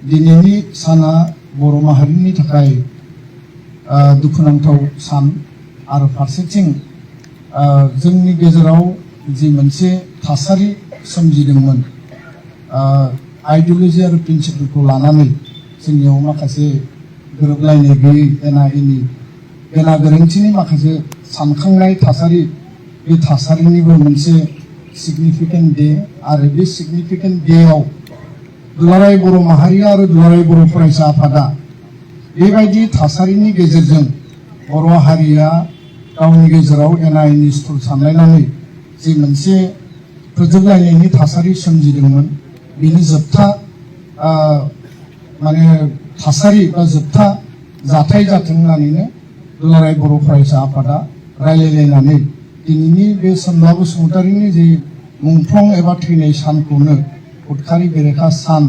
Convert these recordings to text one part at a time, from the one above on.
दिनैनि साना बर' माहारिनि थाखाय दुखुनांथाव सान आरो फारसेथिं जोंनि गेजेराव जि मोनसे थासारि सोमजिदोंमोन आइडियोल'जि आरो प्रिन्सिपलखौ लानानै जोंनियाव माखासे गोरोबलायनाय गैयै एना-एनि गेना गोरोन्थिनि माखासे सानखांनाय थासारि बे थासारिनिबो मोनसे सिगनिफिकेन्ट डे आरो बे सिगनिफिकेन्ट डेआव दुलाराय बर' माहारिया आरो दुलाराय बर' फरायसा आफादा बेबायदि थासारिनि गेजेरजों बर' हारिया गावनि गेजेराव एना-एनि सुथुर सानलायनानै जि मोनसे फोजोबलायनायनि थासारि सोमजिदोंमोन बेनि जोबथा माने थासारि बा जोबथा जाथाय जाथों होननानैनो दुलाराय बर' फरायसा आफादा रायलायलायनानै दिनैनि बे सोमदोन बसुमतारीनि जि मुंख्लं एबा थैनाय सानखौनो उदखारि बेरेखा सान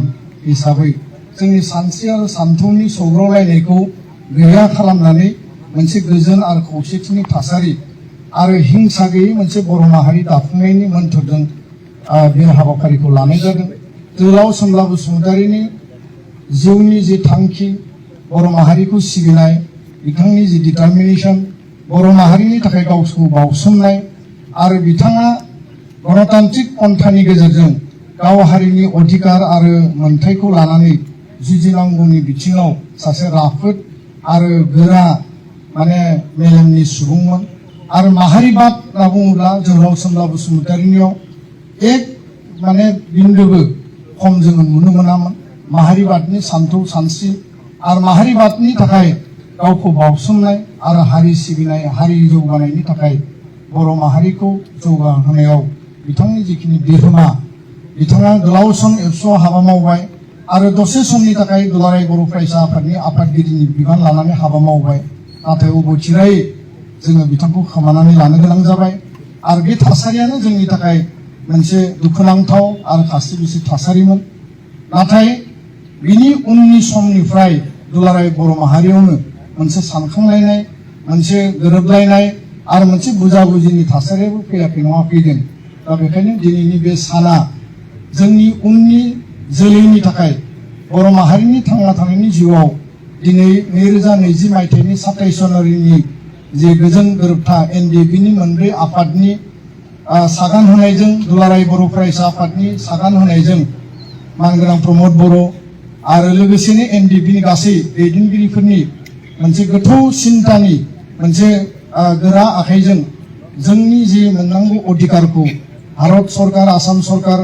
हिसाबै जोंनि सानस्रि आरो सानथौनि सौग्रावलायनायखौ गैया खालामनानै मोनसे गोजोन आरो खौसेथिनि थासारि आरो हिंसा गैयै मोनसे बर' माहारि दाफुंनायनि मोन्थोरजों बे हाबाफारिखौ लानाय जादों। जोहोलाव सोमब्ला बसुमतारीनि जिउनि जि थांखि बर' माहारिखौ सिबिनाय बिथांनि जि डिटारमिनेसन बर' माहारिनि थाखाय गावखौ बावसोमनाय आरो बिथाङा गणतान्त्रिक पन्थानि गेजेरजों गाव हारिनि अधिकार आरो मोनथायखौ लानानै जुजिनांगौनि बिथिङाव सासे राफोद आरो गोरा माने मेलेमनि सुबुंमोन आरो माहारिबाद होनना बुङोब्ला जोहोलाव सोमब्ला बसुमतारीनियाव एक माने बिन्दोबो खम जोङो नुनो मोनामोन। माहारिबादनि सानथौ सानस्रि आरो माहारिबादनि थाखाय गावखौ बावसोमनाय आरो हारि सिबिनाय हारि जौगानायनि थाखाय बर' माहारिखौ जौगाहोनायाव बिथांनि जिखिनि बिहोमा बिथाङा गोलाव सम एबसुआव हाबा मावबाय आरो दसे समनि थाखाय दुलाराय बर' फरायसा आफादनि आफादगिरिनि बिबान लानानै हाबा मावबाय नाथाय अबथिरायै जोङो बिथांखौ खोमानानै लानो गोनां जाबाय आरो बे थासारियानो जोंनि थाखाय मोनसे दुखुनांथाव आरो खास्रि-बिस्रि थासारिमोन। नाथाय बिनि उननि समनिफ्राय दुलाराय बर' माहारियावनो मोनसे सानखांलायनाय मोनसे गोरोबलायनाय आरो मोनसे बुजा-बुजिनि थासारियाबो फैयाखै नङा फैदों। दा बेखायनो दिनैनि बे साना जोंनि उननि जोलैनि थाखाय बर' माहारिनि थांना थानायनि जिउआव दिनै 2020 मायथाइनि 27 जानुवारिनि जे गोजोन गोरोबथा एनडिएफबिनि मोनब्रै आफादनि सागान होनायजों दुलाराय बर' फरायसा आफादनि सागान होनायजों मानगोनां प्रमद बर' आरो लोगोसेनो एनडिएफबिनि गासै दैदेनगिरिफोरनि मोनसे गोथौ सिन्तानि मोनसे गोरा आखाइजों जोंनि जि मोननांगौ अधिकारखौ भारत सरकार आसाम सरकार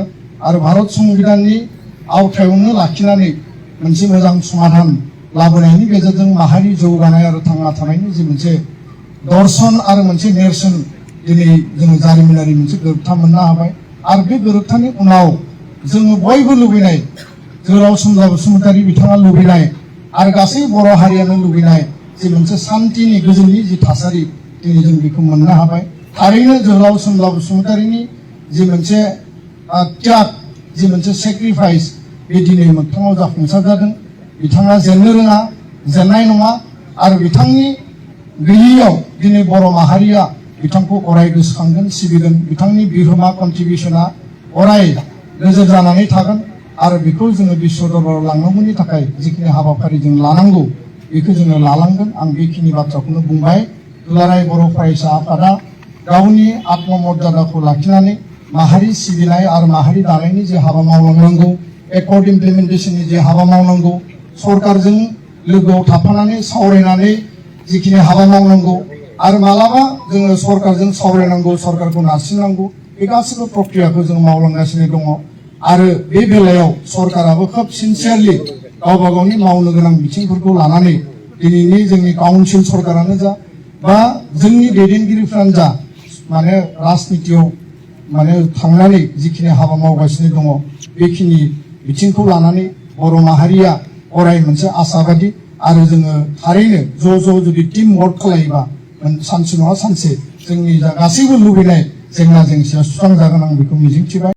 आरो भारत संबिधाननि आवथायावनो लाखिनानै मोनसे मोजां समाधान लाबोनायनि गेजेरजों माहारि जौगानाय आरो थांना थानायनि जि मोनसे दर्शन आरो मोनसे नेरसोन दिनै जोङो जारिमिनारि मोनसे गोरोबथा मोननो हाबाय आरो बे गोरोबथानि उनाव जोङो बयबो लुबैनाय जोहोलाव सोमब्ला बसुमतारी बिथाङा लुबैनाय आरो गासै बर' हारियानो लुबैनाय जि मोनसे शान्तिनि गोजोननि जि थासारि दिनै जों बेखौ मोननो हाबाय। थारैनो जोहोलाव सोमब्ला बसुमतारीनि जि मोनसे त्याग जि मोनसे सेक्रिफाइस बे दिनै मोगथाङाव जाफुंसार जादों। बिथाङा जेननो रोङा जेननाय नङा आरो बिथांनि गैयैयाव दिनै बर' माहारिया बिथांखौ अराय गोसोखांगोन सिबिगोन। बिथांनि बिहोमा कन्ट्रिबिउसना अराय नोजोर जानानै थागोन आरो बेखौ जोङो बिश्व दरबाराव लांनांगौनि थाखाय जिखिनि हाबाफारि जों लानांगौ बेखौ जोङो लालांगोन। आं बेखिनि बाथ्राखौनो बुंबाय। दुलाराय बर' फरायसा आफादा गावनि आत्ममर्यादाखौ लाखिनानै माहारि सिबिनाय आरो माहारि दानायनि जे हाबा मावलांनांगौ एकर्ड इमप्लिमेन्टेसननि जे हाबा मावनांगौ सरकारजों लोगोआव थाफानानै सावरायनानै जिखिनि हाबा मावनांगौ आरो मालाबा जोङो सरकारजों सावरायनांगौ सरकारखौ नारसिननांगौ बे गासैबो प्रक्रियाखौ जों मावलांगासिनो दङ आरो बे बेलायाव सरकाराबो खोब सिनसियारलि गावबा गावनि मावनो गोनां बिथिंफोरखौ लानानै दिनैनि जोंनि काउन्सिल सरकारानो जा बा जोंनि दैदेनगिरिफ्रानो जा माने राजनितियाव माने थांनानै जिखिनि हाबा मावगासिनो दङ बेखिनि बिथिंखौ लानानै बर' माहारिया अराय मोनसे आशाबादि आरो जोङो थारैनो ज' ज' जुदि टीम वर्क खालायोबा सानसे नङा सानसे जोंनि जा गासैबो लुबैनाय जेंना जेंसिया सुस्रांजागोन आं बेखौ मिजिंथिबाय।